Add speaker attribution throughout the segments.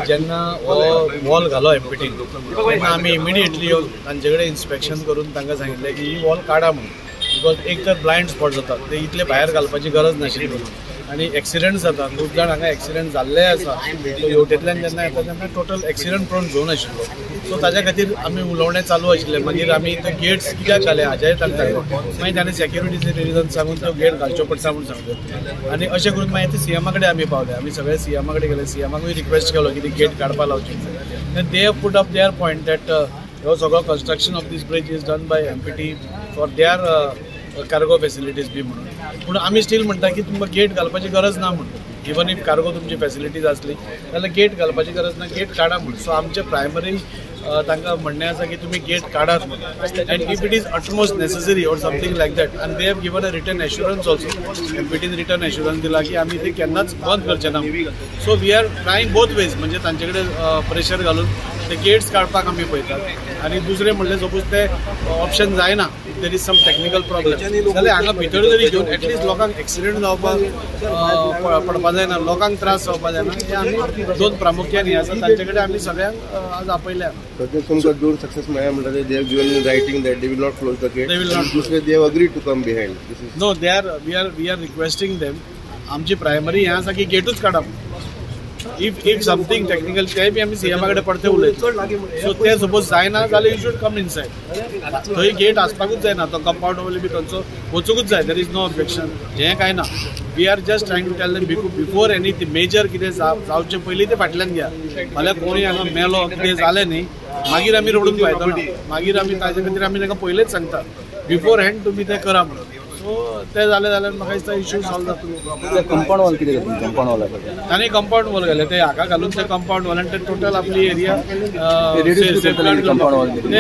Speaker 1: जेन्ना हो वॉल घालो एमपीटीन तेन्ना आमी इमिडिएटली येवन तांचे कडेन इन्स्पेक्शन करून तांकां सांगितलें की ही वॉल काडा म्हणून, because एक तर ब्लायंड स्पॉट जातात, ते इतले भायर घालपाची गरज नाशिल्ली आनी एक्सिडंट जाता, खूब जाण हांगा एक्सिडंट जाल्ले आसा. हेवटेंतल्यान जेन्ना येता तेन्ना टोटल एक्सिडंट प्रोन झोन आशिल्लो. सो ताज्या खातीर आमी उलोवणें चालू आशिल्लें. मागीर आमी ते गेट्स कित्याक घाले हाजेर तांकां सांगलें, मागीर ताणें सेक्युरिटीचे रिजन सांगून त्यो गेट घालच्यो पडटा म्हूण सांगलें. आनी अशें करून मागीर ते सीएमा कडेन आमी पावले. आमी सगळे सीएमा कडेन गेले, सीएमाकूय रिक्वेस्ट केलो की ती गेट काडपा लावची. They have put up their point that हो सगळो construction of this bridge is done by MPT for their cargo facilities बी म्हणून. पूण आमी स्टील म्हणटा की तुमकां गेट घालपाची गरज ना म्हणून, इवन if cargo तुमची फॅसिलिटीज आसली जाल्यार गेट घालपाची गरज ना, गेट काडा म्हणून. सो आमचें प्रायमरी तांकां म्हणणें आसा की तुमी गेट काडात म्हणून, and if it is utmost necessary or something like that. आनी they have given a written assurance also, एमपीटीन return assurance दिला की आमी ते केन्नाच बंद करचे ना. So we are trying both ways, म्हणजे तांचे कडेन प्रेशर घालून ते गेट्स काडपाक आमी पळयतात. आनी दुसरें म्हणल्यार सपोज ते ऑप्शन जायना, there is some technical problem जाल्यार हांगा भितर जरी घेवन एटलिस्ट लोकांक एक्सिडंट जावपाक पडपा जायना, लोकांक त्रास जावपा जायना, हे आमी दोन प्रामुख्यान हे आसा तांचे कडेन आमी सगळ्यांक आज आपयल्या.
Speaker 2: तुमकां दोन सक्सेस मेळ्ळ्या म्हणटा, they have given in writing that they will not close the gate.
Speaker 1: They will not.
Speaker 2: दुसरे they have agreed to come behind.
Speaker 1: No, they are we are requesting them. आमची प्रायमरी हें आसा की गेटूच काडप. If something technical ते बी आमी सीएमा कडेन परते उलयता. सो ते सपोज जायना जाल्यार you should come inside. थंय गेट आसपाकूच जायना, तो कंपाउंड वॉल बी थंयचो वचूंकूच जाय, there is no objection, हें कांय ना. We are just trying to tell them before any major कितें जावचे पयलीं ते फाटल्यान घ्या. फाल्यां कोणूय हांगा मेलो कितें जालें न्ही मागीर आमी रडून फायदो ना, मागीर आमी ताजे खातीर आमी तांकां पयलींच सांगता बिफोर हँड तुमी तें करा म्हणून. सो ते जालें जाल्यार म्हाका दिसता इश्यू सॉल्व जातलो.
Speaker 3: कंपाउंड वॉल कितें करता? कंपाउंड वॉल
Speaker 1: तांणी कंपाउंड वॉल घालें, ते हाका घालून ते कंपाउंड वॉल आनी ते टोटल आपली एरिया ते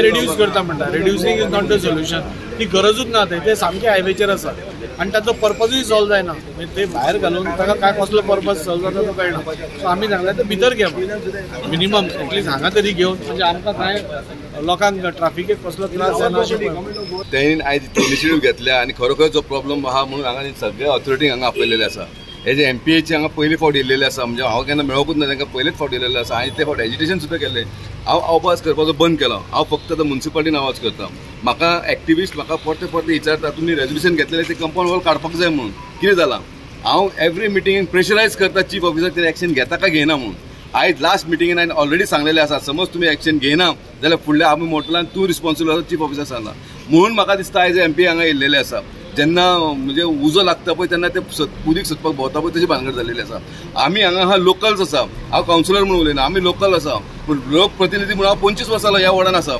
Speaker 1: रिड्यूस करता म्हणटा. Reducing is not the solution, ती गरजूच ना, ते सामके हायवेचेर आसा आनी ताचो पर्पजूय सॉल्व जायना. ते भायर घालून ताका काय कसलो पर्पज सॉल्व जाता तो कळना. सो आमी सांगलें ते भितर घे, मिनिमम एटलिस्ट हांगा तरी घेवन म्हणजे आमकां कांय लोकांक ट्राफिकेक कसलो त्रास जायना अशें.
Speaker 4: तेणी आयज इनिशिएटीव घेतल्या आनी खरोखर जो प्रॉब्लम आहा म्हणून हांगा सगळे ऑथॉरिटीक हांगा आपयलेले आसा. हे जे एमपीएचे हांगा पयले फावट येयल्लेले आसा, म्हणजे हांव केन्ना मेळोकूच ना, तांकां पयलेच फावट येयलेले आसा. आनी ते फावट एजिटेशन सुद्दां केल्लें. हांव आवाज करपाचो बंद केलो, हांव फक्त आतां मुन्सिपालिटीन आवाज करता. म्हाका एक्टिविस्ट म्हाका परते परते विचारता तुमी रेजोल्युशन घेतलेलें ते कंपाउंड वॉल काडपाक जाय म्हणून, कितें जालां? हांव एवरी मिटिंगेन प्रेशरायज करता चीफ ऑफिसर ते एक्शन घेता काय घेयना म्हणून. आयज लास्ट मिटिंगेन हांवें ऑलरेडी सांगलेलें आसा, समज तुमी एक्शन घेयना जाल्यार फुडल्या आमी मोटलान तूं रिस्पॉन्सिबल आसा, चीफ ऑफिसर सांगला म्हणून. म्हाका दिसता आयज एमपी हांगा येयल्लेले आसा, जेन्ना म्हणजे उजो लागता पळय तेन्ना ते उदीक सोदपाक भोंवता पळय तशी भानगड जाल्लेली आसा. आमी हांगा हा लोकल्स आसा, हांव कावन्सिलर म्हणून उलयना, आमी लोकल आसा, पूण लोकप्रतिनिधी म्हणून हांव 25 वर्सां ह्या वॉर्डान आसा.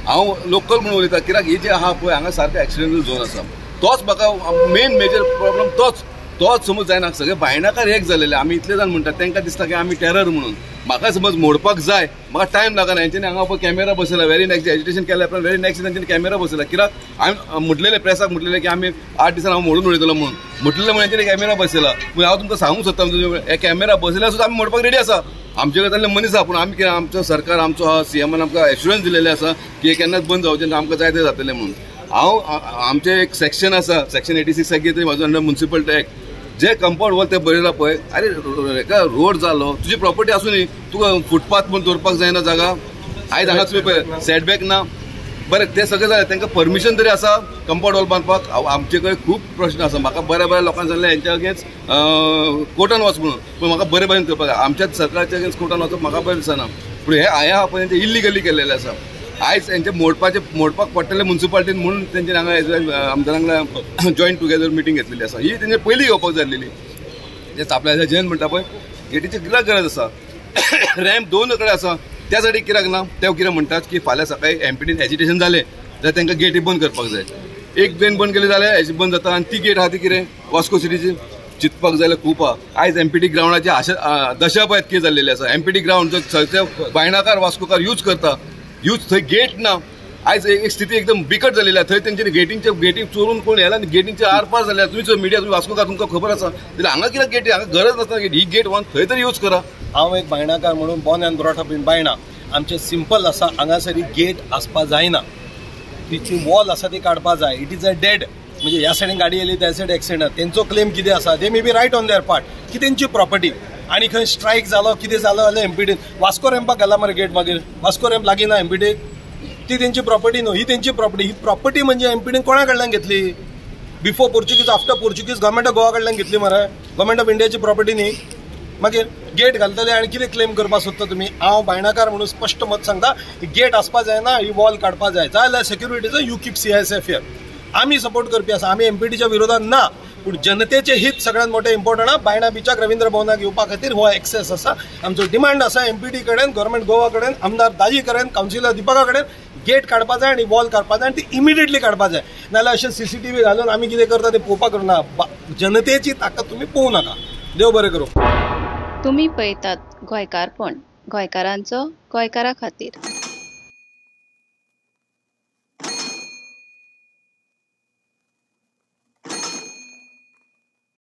Speaker 4: हांव लोकल म्हणून उलयता कित्याक ही जे आहा पळय हांगा सारको एक्सिडेंटल झोन आसा, तोच म्हाका मेन मेजर प्रॉब्लम तोच तोच समज जायना. सगळे बायणाकार एक जालेले, आमी इतले जाण म्हणटात तांकां दिसता की आमी टेरर म्हणून. म्हाका समज मोडपाक जाय, म्हाका टायम लागना. हेंच्यांनी हांगा पळय कॅमेरा बसयला, व्हेरी नेक्स्ट एजिटेशन केल्या उपरांत व्हेरी नेक्स्ट तेंच्यांनी कॅमेरा बसयला. कित्याक हांवें म्हटलेलें प्रेसाक म्हटलेलें की आमी 8 दिसान हांव मोडून उडयतलो म्हणून, म्हटलेलें म्हणून हेंच्यांनी कॅमेरा बसयला. पूण हांव तुमकां सांगूंक सोदता हे कॅमेरा बसयल्यार सुद्दां आमी मोडपाक रेडी आसा. आमचे कडेन तांचे मनीस आसा, पूण आमी कितें आमचो सरकार आमचो सीएमान आमकां एश्युरन्स दिलेलें आसा की हे केन्नाच बंद जावचें ना, आमकां जाय तें जातलें म्हणून. हांव आमचें एक सेक्शन आसा, सेक्शन 86 कितें म्हजो अंडर मुन्सिपल एक्ट, जे कंपाउंड वॉल ते बरयला पळय, अरे हेका रोड जालो, तुजी प्रॉपर्टी आसूं न्ही, तुका फुटपाथ म्हूण दवरपाक जायना जागा. आयज हांगा तुमी पळय सेटबॅक ना, बरें तें सगळें जालें, तांकां परमिशन तरी आसा कंपाउंड वॉल बांदपाक. आमचे कडेन खूब प्रश्न आसा. म्हाका बऱ्या बऱ्या लोकांक सांगलें हेंच्या अगेन्स्ट कोर्टान वच म्हणून, पूण म्हाका बरे भशेन करपाक जाय. आमच्याच सरकारच्या अगेन्स्ट कोर्टान वचप म्हाका बरें दिसना, पूण हे आया पळय तेंचे इल्लिगली केल्लेलें आसा. आयज हेंचे मोडपाक पडटलें मुन्सिपालिटीन म्हणून तेंचे हांगा आमदारांक जॉयंट टुगेदर मिटींग घेतलेली आसा. ही तेंचे पयलीं घेवपाक जाय आसलेली. ते तापल्या जैन म्हणटा पळय गेटीची कित्याक गरज आसा, रॅम्प 2 कडेन आसा, त्या सायडीक कित्याक ना? ते कितें म्हणटात की फाल्यां सकाळीं एमपीटीन एजिटेशन जालें जाल्यार तांकां गेटी बंद करपाक जाय. एक गेट बंद केली जाल्यार बंद जाता आनी ती गेट आहा ती कितें वास्को सिटीची चिंतपाक जाल्यार खूब आहा. आयज एमपीटी ग्रावंडाची आशा दशा पळयात कितें जाल्लेली आसा. एमपीटी ग्रावंड जो सगळे बायणाकार वास्कोकार यूज करता, यूज थंय गेट ना. आयज एक स्थिती एकदम बिकट जालेली आसा. थंय तेंच्यानी गेटी चोरून कोण येला आनी गेटींचे आरपार जाल्या. तुमी मिडिया तुमी वास्कोकार तुमकां खबर आसा, जाल्यार हांगा कित्याक गेटी, हांगा गरज नासतना गेट, ही गेट वन थंय तरी यूज करा.
Speaker 5: हांव एक बायणाकार म्हणून born and brought up in Baina. आमचें सिंपल आसा, हांगासर गेट आसपा जायना, तिची वॉल आसा ती काडपा जाय. It is a dead, म्हणजे ह्या सायडीन गाडी येयली त्या सायड एक्सिडंट. तेंचो क्लेम कितें आसा, they may be right on their part की तेंची प्रॉपर्टी. आनी खंय स्ट्रायक जालो कितें जालो जाल्यार एमपीटीन वास्को रॅम्पाक घाला मरे गेट. मागीर वास्को रॅम्प लागीं ना एमपीटीक, ती तेंची प्रॉपर्टी न्हू, ही तेंची प्रॉपर्टी. ही प्रॉपर्टी म्हणजे एमपीटीन कोणा कडल्यान घेतली? Before Portuguese, after Portuguese, government of Goa कडल्यान घेतली मरे, गव्हर्मेंट ऑफ इंडियाची प्रॉपर्टी न्ही. मागीर गेट घालतले आनी कितें क्लेम करपाक सोदता तुमी? हांव बायणाकार म्हणून स्पश्ट मत सांगता, गेट आसपा जायना, ही वॉल काडपा जाय. जाल्यार सेक्युरिटीचो you keep CISF here. आमी सपोर्ट करपी आसा, आमी एमपीटीच्या विरोधात ना, पूण जनतेचे हित सगळ्यात मोठें इम्पॉर्टंट आहा. बायणा बिचाक रवींद्र भवनाक येवपा खातीर हो एक्सेस आसा. आमचो डिमांड आसा एमपीटी कडेन, गव्हर्मेंट गोवा कडेन, आमदार दाजी कडेन, कावन्सिलर दीपका कडेन, गेट काडपा जाय आनी वॉल काडपा जाय आनी ती इमिडिएटली काडपा जाय. नाजाल्यार अशें CCTV घालून आमी कितें करता तें पळोवपाक ना. जनतेची ताकद तुमी पळोवं नाका. देव बरें करूं.
Speaker 6: तुमी पळयतात गोंयकारपण, गोंयकारांचो गोंयकारा खातीर.